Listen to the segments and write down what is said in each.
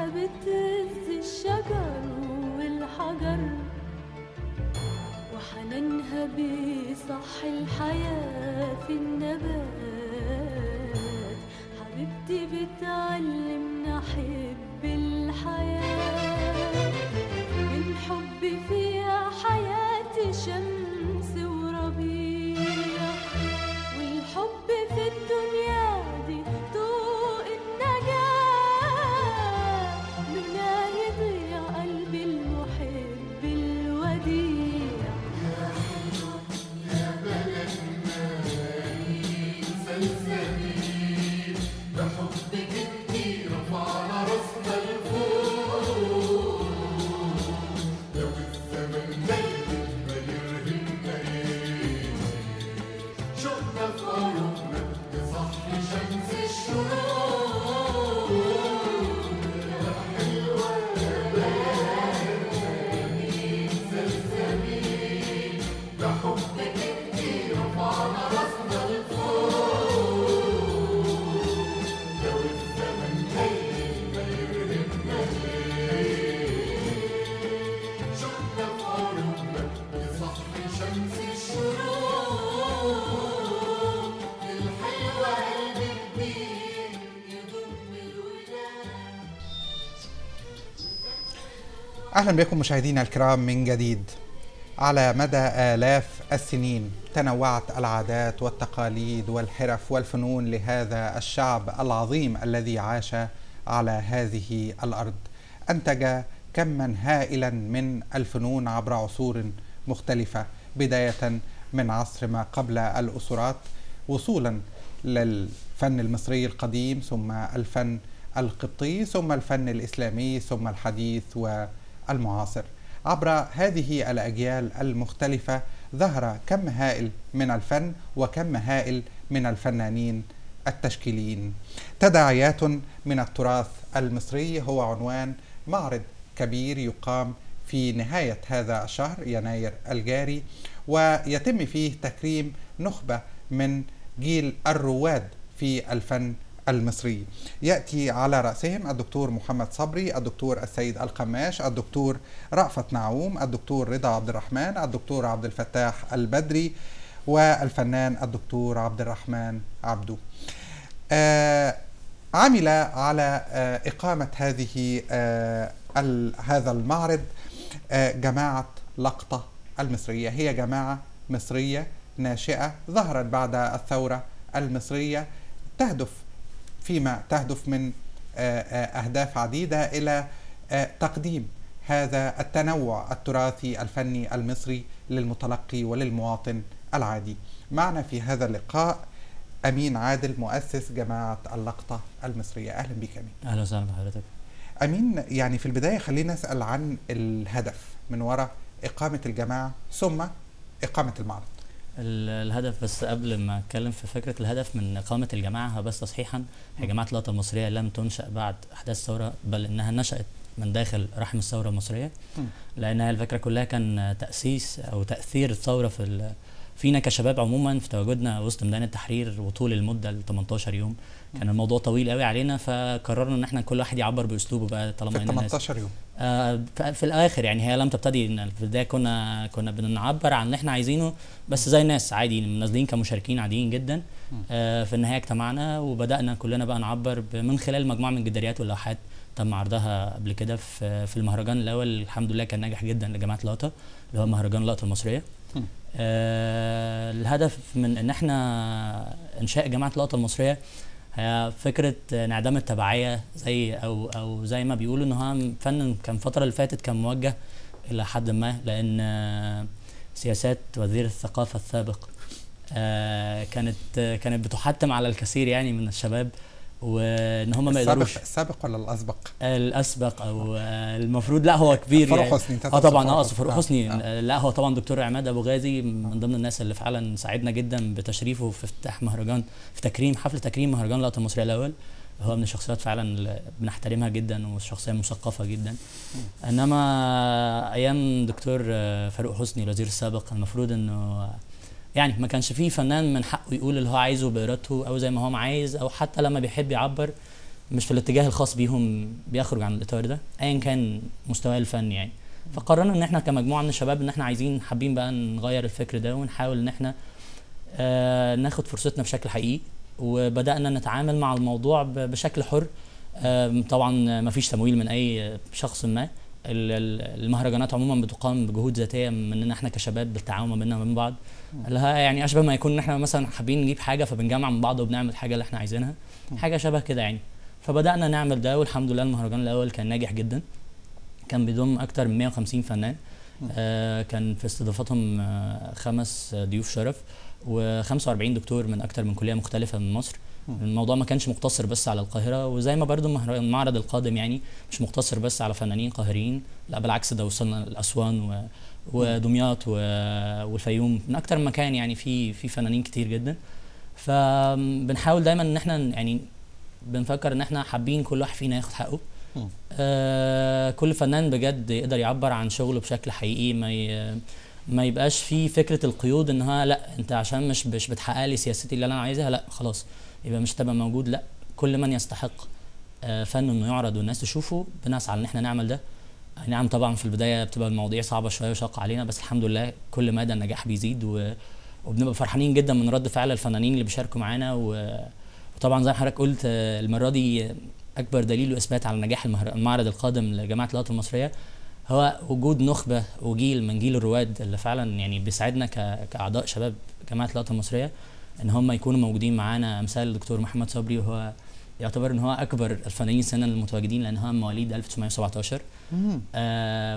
بتهز الشجر والحجر، وحنانها بيصحي الحياة في النبات. حبيبتي بتعلمنا حب الحياة، من حبي فيها حياتي شمس وربيع، والحب في الدنيا دي طوق النجاة، لولا يضيع قلبي المحب الوديع. يا حلوة يا بلدنا سلسبيل، بحبك كتير رفعنا راسنا لفوق، لو الزمن ميت ما يرهبنا ايه، شوقنا في عيوننا يصحي شمس الشروق. يا حلوة يا بلدنا سلسبيل، بحبك كتير رفعنا راسنا لفوق، لو الزمن ميت ما يرهبنا ايه، شوقنا في عيوننا يصحي شمس الشروق. الحلوة قلب كبير يضم الولاد. أهلا بكم مشاهدينا الكرام من جديد. على مدى آلاف السنين تنوعت العادات والتقاليد والحرف والفنون لهذا الشعب العظيم الذي عاش على هذه الأرض. أنتج كما هائلا من الفنون عبر عصور مختلفة، بداية من عصر ما قبل الأسرات وصولا للفن المصري القديم، ثم الفن القبطي، ثم الفن الإسلامي، ثم الحديث والمعاصر. عبر هذه الأجيال المختلفة ظهر كم هائل من الفن وكم هائل من الفنانين التشكيليين. تداعيات من التراث المصري هو عنوان معرض كبير يقام في نهاية هذا الشهر يناير الجاري، ويتم فيه تكريم نخبة من جيل الرواد في الفن المصري. يأتي على رأسهم الدكتور محمد صبري، الدكتور السيد القماش، الدكتور رأفت نعوم، الدكتور رضا عبد الرحمن، الدكتور عبد الفتاح البدري، والفنان الدكتور عبد الرحمن عبده. عمل على إقامة هذه هذا المعرض جماعة لقطة المصرية. هي جماعة مصرية ناشئة ظهرت بعد الثورة المصرية، تهدف فيما تهدف من أهداف عديدة إلى تقديم هذا التنوع التراثي الفني المصري للمتلقي وللمواطن العادي. معنا في هذا اللقاء أمين عادل، مؤسس جماعة اللقطة المصرية. أهلا بك أمين. أهلا وسهلا بحضرتك أمين. يعني في البداية خلينا نسأل عن الهدف من وراء إقامة الجماعة ثم إقامة المعرض. الهدف، بس قبل ما اتكلم في فكرة الهدف من اقامه الجماعة، بس تصحيحا، هي جماعة اللقطة المصرية لم تنشا بعد احداث الثورة، بل انها نشات من داخل رحم الثورة المصرية، لانها الفكرة كلها كان تاسيس او تاثير الثورة فينا كشباب عموما في تواجدنا وسط ميدان التحرير وطول المدة ال 18 يوم. كان الموضوع طويل قوي علينا، فقررنا ان احنا كل واحد يعبر باسلوبه بقى، طالما في 18 يوم في الاخر. يعني هي لم تبتدي، ان في البداية كنا بنعبر عن اللي احنا عايزينه بس زي الناس عادي، نازلين كمشاركين عاديين جدا. في النهاية اجتمعنا وبدانا كلنا بقى نعبر من خلال مجموعة من الجداريات واللوحات تم عرضها قبل كده في المهرجان الاول. الحمد لله كان ناجح جدا لجماعة لقطة، اللي هو مهرجان لقطة المصرية. الهدف من ان احنا انشاء جماعة اللقطة المصرية هي فكرة انعدام التبعية، زي او زي ما بيقولوا ان هو فن كان الفترة اللي فاتت كان موجه الى حد ما، لان سياسات وزير الثقافة السابق كانت بتحتم على الكثير يعني من الشباب، وان هم ما يقدروش. السابق ولا الاسبق؟ الاسبق، او المفروض لا هو كبير فاروق يعني. حسني. طبعا فاروق حسني. لا هو طبعا دكتور عماد ابو غازي من ضمن الناس اللي فعلا ساعدنا جدا بتشريفه في افتتاح مهرجان، في تكريم حفل تكريم مهرجان اللقطة المصرية الاول. هو من الشخصيات فعلا اللي بنحترمها جدا، وشخصية مثقفة جدا. انما ايام دكتور فاروق حسني الوزير السابق، المفروض انه يعني ما كانش فيه فنان من حقه يقول اللي هو عايزه بإرادته او زي ما هو عايز، او حتى لما بيحب يعبر مش في الاتجاه الخاص بيهم، بيخرج عن الاطار ده ايا كان مستواه الفني يعني. فقررنا ان احنا كمجموعة من الشباب ان احنا عايزين حابين بقى نغير الفكر ده، ونحاول ان احنا ناخد فرصتنا بشكل حقيقي، وبدانا نتعامل مع الموضوع بشكل حر. طبعا ما فيش تمويل من اي شخص ما، المهرجانات عموما بتقام بجهود ذاتية مننا احنا كشباب، بالتعاون ما بيننا وبين بعض، اللي هي يعني اشبه ما يكون ان احنا مثلا حابين نجيب حاجة فبنجمع من بعض وبنعمل الحاجة اللي احنا عايزينها، حاجة شبه كده يعني. فبدانا نعمل ده، والحمد لله المهرجان الاول كان ناجح جدا، كان بيضم اكتر من 150 فنان، كان في استضافتهم 5 ضيوف شرف و45 دكتور من اكتر من كليه مختلفة من مصر. الموضوع ما كانش مقتصر بس على القاهرة، وزي ما برضو المعرض القادم يعني مش مقتصر بس على فنانين قاهريين، لا بالعكس ده وصلنا لأسوان ودمياط والفيوم، من أكتر مكان يعني في فنانين كتير جدا. فبنحاول دايما ان احنا يعني بنفكر ان احنا حابين كل واحد فينا ياخد حقه، كل فنان بجد يقدر يعبر عن شغله بشكل حقيقي، ما يبقاش في فكرة القيود انها لا انت عشان مش بتحقق لي سياستي اللي انا عايزها لا خلاص يبقى مش هتبقى موجود. لا، كل من يستحق فن انه يعرض والناس تشوفه بنسعى ان احنا نعمل ده. نعم طبعا في البداية بتبقى المواضيع صعبة شوية وشاقه علينا، بس الحمد لله كل مدى النجاح بيزيد، وبنبقى فرحانين جدا من رد فعل الفنانين اللي بيشاركوا معانا. وطبعا زي ما حضرتك قلت المرة دي اكبر دليل واثبات على نجاح المعرض القادم لجماعة اللقطة المصرية هو وجود نخبة وجيل من جيل الرواد اللي فعلا يعني بيساعدنا كاعضاء شباب جماعة اللقطة المصرية ان هم يكونوا موجودين معانا، امثال الدكتور محمد صبري، وهو يعتبر ان هو اكبر الفنانين سنا المتواجدين لان هو مواليد 1917.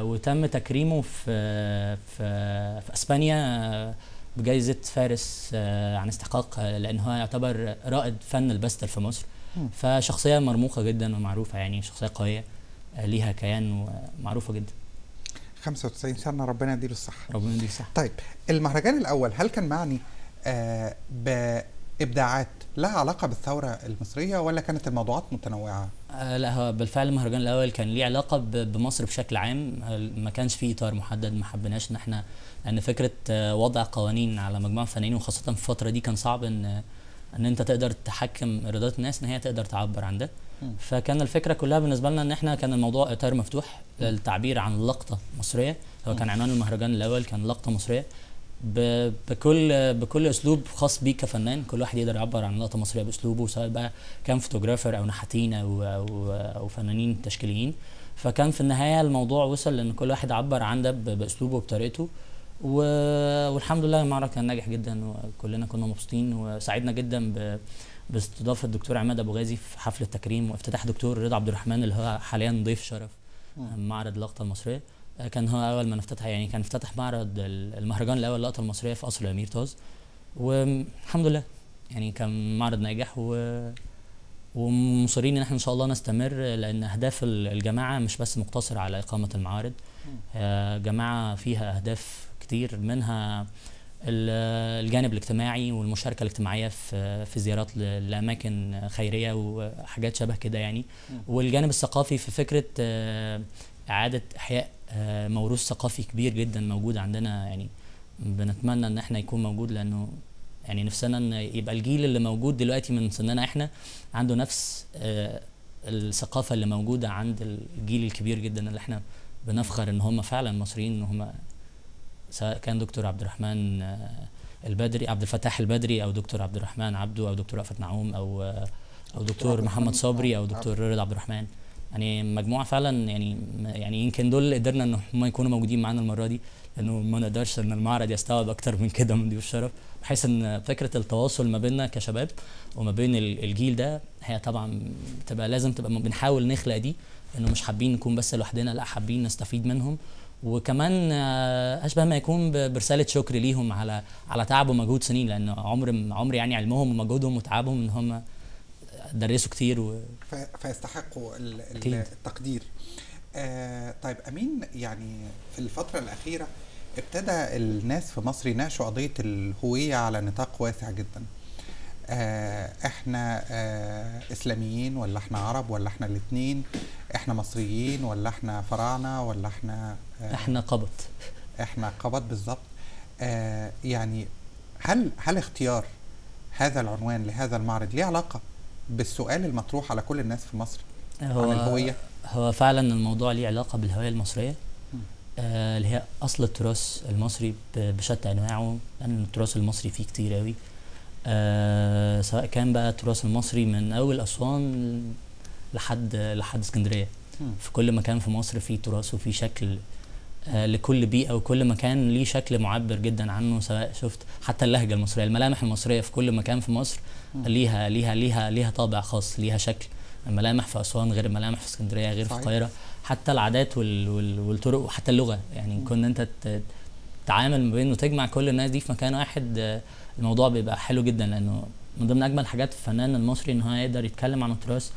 وتم تكريمه في في في اسبانيا بجائزة فارس عن استحقاق، لان هو يعتبر رائد فن البستر في مصر. فشخصيه مرموقة جدا ومعروفة، يعني شخصية قوية ليها كيان ومعروفة جدا. 95 سنة، ربنا يديله الصحة. ربنا يديله الصحة. طيب المهرجان الاول هل كان معني بإبداعات لها علاقة بالثورة المصرية ولا كانت الموضوعات متنوعة؟ لا، هو بالفعل المهرجان الأول كان ليه علاقة بمصر بشكل عام، ما كانش فيه إطار محدد، ما حبيناش إن احنا، لأن فكرة وضع قوانين على مجموعة فنانين وخاصة في الفترة دي كان صعب إن أنت تقدر تحكم إرادات الناس إن هي تقدر تعبر عن ده. فكان الفكرة كلها بالنسبة لنا إن احنا كان الموضوع إطار مفتوح للتعبير عن لقطة مصرية. هو كان عنوان المهرجان الأول كان لقطة مصرية بكل اسلوب خاص بيه كفنان، كل واحد يقدر يعبر عن لقطة مصرية باسلوبه، سواء بقى كان photographer او نحاتين او فنانين تشكيليين. فكان في النهاية الموضوع وصل لان كل واحد عبر عن ده باسلوبه وبطريقته، والحمد لله المعرض كان ناجح جدا وكلنا كنا مبسوطين، وسعدنا جدا باستضافه الدكتور عماد ابو غازي في حفل التكريم وافتتاح دكتور رضا عبد الرحمن اللي هو حاليا ضيف شرف معرض اللقطة المصرية. كان هو اول ما افتتح، يعني كان افتتح معرض المهرجان الاول اللقطة المصرية في قصر الامير طاز، والحمد لله يعني كان معرض ناجح، ومصرين ان احنا ان شاء الله نستمر، لان اهداف الجماعة مش بس مقتصرة على اقامه المعارض. جماعة فيها اهداف كتير، منها الجانب الاجتماعي والمشاركة الاجتماعية في زيارات لاماكن خيرية وحاجات شبه كده يعني، والجانب الثقافي في فكرة اعاده احياء موروث ثقافي كبير جدا موجود عندنا، يعني بنتمنى ان احنا يكون موجود، لانه يعني نفسنا ان يبقى الجيل اللي موجود دلوقتي من سننا احنا عنده نفس الثقافة اللي موجودة عند الجيل الكبير جدا اللي احنا بنفخر ان هم فعلا مصريين، ان هم سواء كان دكتور عبد الرحمن البدري، عبد الفتاح البدري، او دكتور عبد الرحمن عبده، او دكتور رأفت نعوم، او دكتور محمد صبري، او دكتور رضا عبد الرحمن. يعني مجموعة فعلا يعني يمكن دول اللي قدرنا ان هم يكونوا موجودين معانا المرة دي، لانه ما نقدرش ان المعرض يستوعب اكتر من كده من ضيوف شرف، بحيث ان فكرة التواصل ما بيننا كشباب وما بين الجيل ده هي طبعا بتبقى لازم تبقى بنحاول نخلق دي، انه مش حابين نكون بس لوحدنا، لا حابين نستفيد منهم، وكمان اشبه ما يكون برسالة شكر ليهم على تعب ومجهود سنين، لان عمر يعني علمهم ومجهودهم وتعبهم ان هم درسوا كتير فيستحقوا التقدير. طيب أمين، يعني في الفترة الأخيرة ابتدى الناس في مصر يناقشوا قضية الهوية على نطاق واسع جدا. احنا إسلاميين ولا احنا عرب ولا احنا الاثنين، احنا مصريين ولا احنا فراعنة ولا احنا احنا قبط، احنا قبط بالظبط. يعني هل اختيار هذا العنوان لهذا المعرض ليه علاقة بالسؤال المطروح على كل الناس في مصر عن الهوية؟ هو فعلا الموضوع ليه علاقة بالهوية المصرية، اللي هي اصل التراث المصري بشتى انواعه، لان التراث المصري فيه كتير قوي، سواء كان بقى التراث المصري من اول اسوان لحد اسكندرية. في كل مكان في مصر فيه تراث وفيه شكل لكل بيئة، وكل مكان ليه شكل معبر جدا عنه. سواء شفت حتى اللهجة المصرية، الملامح المصرية في كل مكان في مصر ليها ليها ليها ليها طابع خاص، ليها شكل. الملامح في اسوان غير الملامح في اسكندرية غير في القاهرة، حتى العادات والطرق وحتى اللغة. يعني كون انت تتعامل ما بين وتجمع كل الناس دي في مكان واحد، الموضوع بيبقى حلو جدا. لانه من ضمن اجمل حاجات الفنان المصري ان هو يقدر يتكلم عن التراث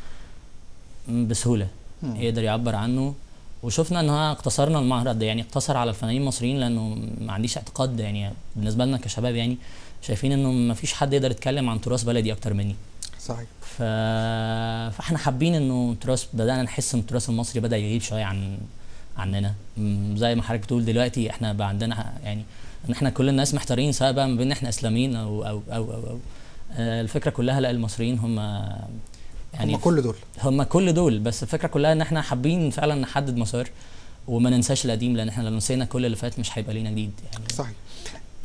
بسهولة، يقدر يعبر عنه. وشفنا ان هو اقتصرنا المعرض ده، يعني اقتصر على الفنانين المصريين، لانه ما عنديش اعتقاد يعني بالنسبة لنا كشباب، يعني شايفين انه ما فيش حد يقدر يتكلم عن تراث بلدي اكتر مني. صحيح. فاحنا حابين انه التراث، بدانا نحس ان التراث المصري بدا يغيب شوية عننا. زي ما حضرتك بتقول دلوقتي احنا بقى عندنا يعني ان احنا كل الناس محتارين، سواء بقى ما بين احنا اسلاميين او او او او, أو. الفكرة كلها لا، المصريين هم يعني هم كل دول، بس الفكرة كلها ان احنا حابين فعلا نحدد مسار وما ننساش القديم، لان احنا لو نسينا كل اللي فات مش هيبقى لينا جديد يعني. صحيح.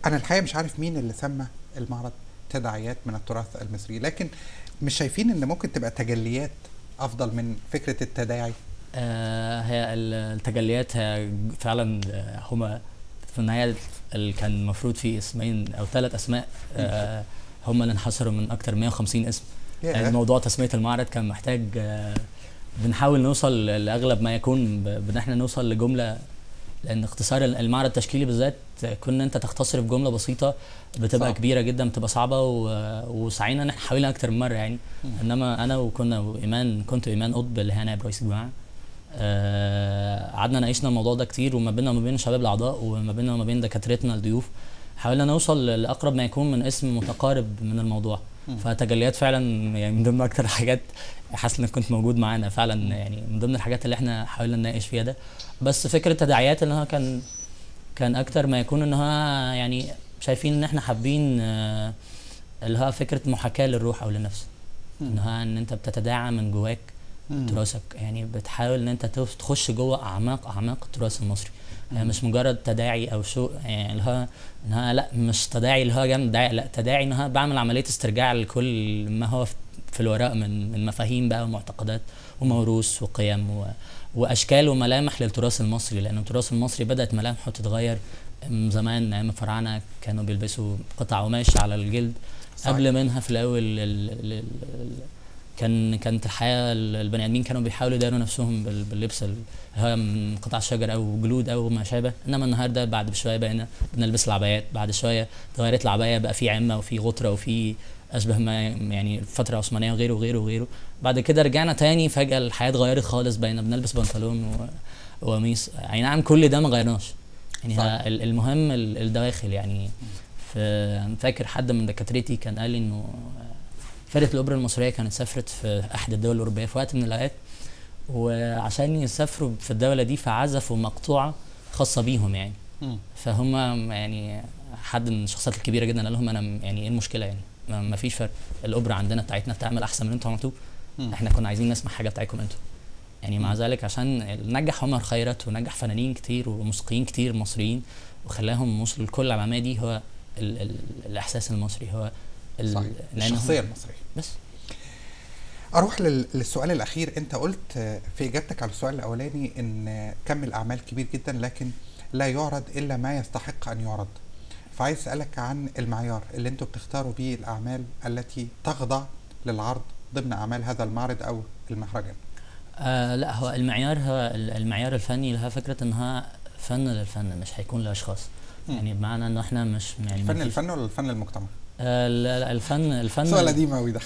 انا الحقيقة مش عارف مين اللي سمى المعرض تداعيات من التراث المصري، لكن مش شايفين ان ممكن تبقى تجليات افضل من فكرة التداعي؟ هي التجليات هي فعلا، هما في النهاية اللي كان المفروض في اسمين او 3 اسماء، هما اللي انحصروا من اكتر 150 اسم. الموضوع تسميه المعرض كان محتاج، بنحاول نوصل لاغلب ما يكون، بان احنا نوصل لجملة، لان اختصار المعرض التشكيلي بالذات كنا انت تختصر في جملة بسيطة بتبقى صعب. كبيرة جدا، بتبقى صعبة، وسعينا ان احنا حاولنا اكتر من مرة يعني. انما انا وكنا وايمان، كنت ايمان قطب اللي هي نائب رئيس الجماعة، قعدنا ناقشنا الموضوع ده كتير، وما بيننا وما بين شباب الاعضاء، وما بيننا وما بين دكاترتنا الضيوف، حاولنا نوصل لاقرب ما يكون من اسم متقارب من الموضوع. فتجليات فعلا يعني من ضمن اكتر الحاجات، حاسس انك كنت موجود معانا فعلا، يعني من ضمن الحاجات اللي احنا حاولنا نناقش فيها ده. بس فكرة تداعيات انها كان اكتر ما يكون انها يعني شايفين ان احنا حابين اللي هو فكرة محاكاة للروح او للنفس، انها ان انت بتتداعى من جواك تراثك، يعني بتحاول ان انت تخش جوه اعماق التراث المصري. يعني مش مجرد تداعي او شو، يعني اللي هو انها لا، مش تداعي اللي هو جامد داعي، لا، تداعي انها بعمل عملية استرجاع لكل ما هو في الوراء من مفاهيم بقى ومعتقدات وموروث وقيم واشكال وملامح للتراث المصري. لان التراث المصري بدات ملامحه تتغير من زمان. ايام الفراعنة كانوا بيلبسوا قطع قماش على الجلد. صحيح. قبل منها في الاول كانت الحياة البني ادمين كانوا بيحاولوا يداروا نفسهم باللبس اللي هو من قطع شجر او جلود او ما شابه. انما النهارده بعد بشوية بقينا بنلبس العبايات، بعد شوية اتغيرت العباية، بقى في عمه وفي غطره وفي اشبه ما يعني الفترة العثمانية وغيره وغيره وغيره. بعد كده رجعنا تاني فجاة الحياة اتغيرت خالص، بقينا بنلبس بنطلون وقميص. يعني نعم كل ده ما غيرناش يعني، المهم الدواخل يعني. فاكر حد من دكاترتي كان قال لي انه فرقة الأوبرا المصرية كانت سافرت في أحد الدول الأوروبية في وقت من الأوقات، وعشان يسافروا في الدولة دي فعزفوا مقطوعة خاصة بيهم يعني. فهم يعني حد من الشخصيات الكبيرة جدا قال لهم أنا يعني إيه المشكلة يعني، ما فيش فرق، الأوبرا عندنا بتاعتنا بتعمل أحسن من اللي أنتوا عملتوه، إحنا كنا عايزين نسمع حاجة بتاعتكم أنتوا يعني. مع ذلك عشان نجح عمر خيرت ونجح فنانين كتير وموسيقيين كتير مصريين وخلاهم وصلوا لكل العلامات دي، هو الإحساس المصري، هو الشخصية المصرية. بس أروح للسؤال الأخير. أنت قلت في إجابتك على السؤال الأولاني إن كم الأعمال كبير جدا لكن لا يعرض إلا ما يستحق أن يعرض، فعايز أسألك عن المعيار اللي أنتوا بتختاروا بيه الأعمال التي تخضع للعرض ضمن أعمال هذا المعرض أو المهرجان. لا، هو المعيار، هو المعيار الفني لها فكرة إنها فن للفن، مش هيكون لأشخاص. يعني بمعنى إنه إحنا مش يعني فن الفن ولا الفن المجتمع؟ الفن سؤال قديم قوي ده.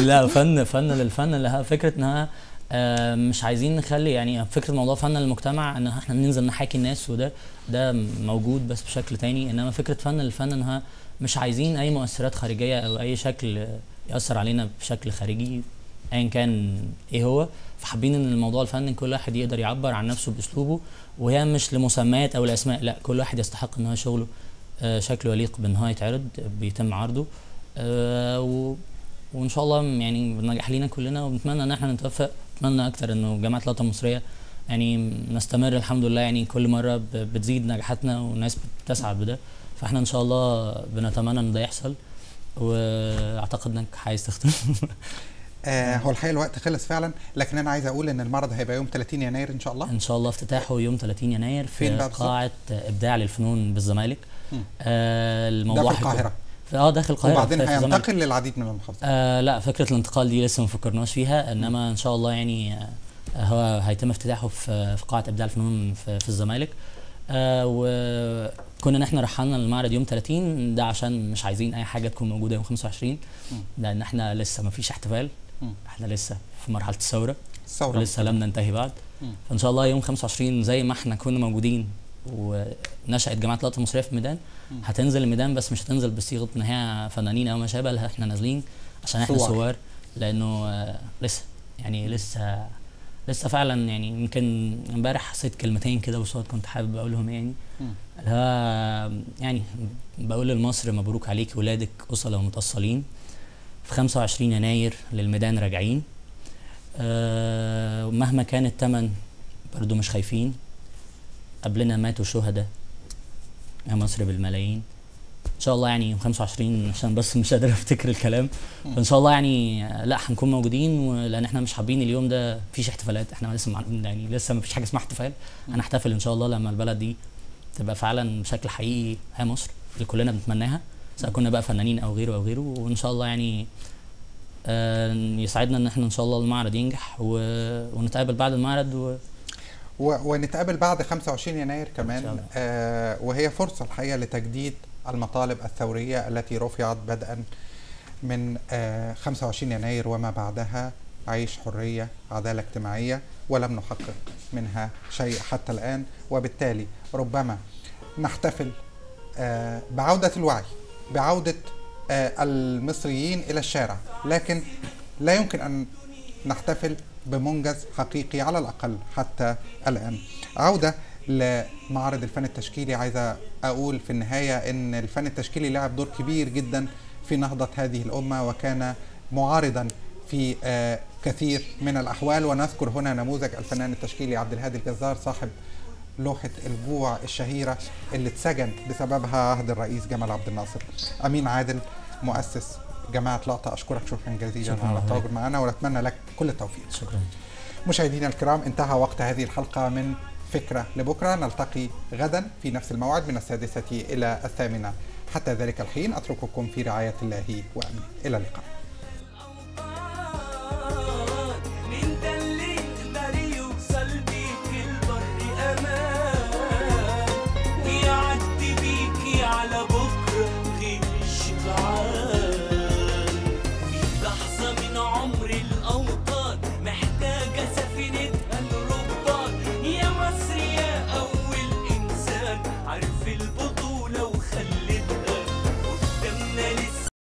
لا، فن للفن، لها فكرة انها مش عايزين نخلي يعني فكرة موضوع فن المجتمع ان احنا بننزل نحاكي الناس، وده ده موجود بس بشكل تاني. انما فكرة فن للفن انها مش عايزين اي مؤثرات خارجية او اي شكل ياثر علينا بشكل خارجي ايا كان ايه هو. فحابين ان الموضوع الفني كل واحد يقدر يعبر عن نفسه باسلوبه، وهي مش لمسميات او لاسماء، لا، كل واحد يستحق ان هو شغله شكله يليق بان هو يتعرض، بيتم عرضه. وان شاء الله يعني بالنجاح لينا كلنا، وبنتمنى ان احنا نتوفق. اتمنى اكتر انه جامعه لقطة المصرية يعني نستمر الحمد لله، يعني كل مرة بتزيد نجاحاتنا والناس بتسعد بده، فاحنا ان شاء الله بنتمنى ان ده يحصل. واعتقد انك عايز تختم. هو الحقيقة الوقت خلص فعلا، لكن انا عايز اقول ان المعرض هيبقى يوم 30 يناير ان شاء الله. ان شاء الله افتتاحه يوم 30 يناير في قاعة ابداع للفنون بالزمالك. الموضوع ده في القاهرة. داخل القاهرة، وبعدين هينتقل للعديد من المحافظات. لا، فكرة الانتقال دي لسه ما فكرناش فيها، انما ان شاء الله يعني هو هيتم افتتاحه في قاعة ابداع الفنون في الزمالك. وكنا نحن رحلنا المعرض يوم 30 ده عشان مش عايزين اي حاجة تكون موجودة يوم 25، لان احنا لسه ما فيش احتفال، احنا لسه في مرحلة الثورة ولسه لم ننتهي بعد. فان شاء الله يوم 25 زي ما احنا كنا موجودين ونشأت جماعة لقطة المصرية في الميدان، هتنزل الميدان، بس مش هتنزل بصيغة ان هي فنانين او ما شابه، احنا نازلين عشان احنا ثوار، لانه لسه يعني لسه فعلا يعني. يمكن امبارح حسيت كلمتين كده بصوت كنت حابب اقولهم، يعني اللي هو يعني بقول لمصر مبروك عليك ولادك أصلة ومتأصلين، في 25 يناير للميدان راجعين، مهما كان الثمن برضو مش خايفين، قبلنا ماتوا شهداء يا مصر بالملايين. ان شاء الله يعني يوم 25، عشان بس مش قادر افتكر الكلام، فان شاء الله يعني لا هنكون موجودين، لان احنا مش حابين اليوم ده مفيش احتفالات، احنا لسه يعني لسه مفيش حاجة اسمها احتفال. هنحتفل ان شاء الله لما البلد دي تبقى فعلا بشكل حقيقي هي مصر اللي كلنا بنتمناها، سواء كنا بقى فنانين او غيره او غيره. وان شاء الله يعني يسعدنا ان احنا ان شاء الله المعرض ينجح ونتقابل بعد المعرض ونتقابل بعد 25 يناير كمان. وهي فرصة الحقيقة لتجديد المطالب الثورية التي رفعت بدءا من 25 يناير وما بعدها، عيش، حرية، عدالة اجتماعية، ولم نحقق منها شيء حتى الآن. وبالتالي ربما نحتفل بعودة الوعي، بعودة المصريين إلى الشارع، لكن لا يمكن أن نحتفل بمنجز حقيقي على الأقل حتى الآن. عودة لمعرض الفن التشكيلي، عايزة أقول في النهاية أن الفن التشكيلي لعب دور كبير جدا في نهضة هذه الأمة، وكان معارضا في كثير من الأحوال. ونذكر هنا نموذج الفنان التشكيلي عبد الهادي الجزار، صاحب لوحة الجوع الشهيرة اللي اتسجن بسببها عهد الرئيس جمال عبد الناصر. أمين عادل مؤسس جماعة لقطة، أشكرك شكرا جزيلا على التواجد معنا، ونتمنى لك كل التوفيق. شكرا. مشاهدينا الكرام، انتهى وقت هذه الحلقة من فكرة لبكرة. نلتقي غدا في نفس الموعد من 6 إلى 8. حتى ذلك الحين أترككم في رعاية الله وأمنه. إلى اللقاء.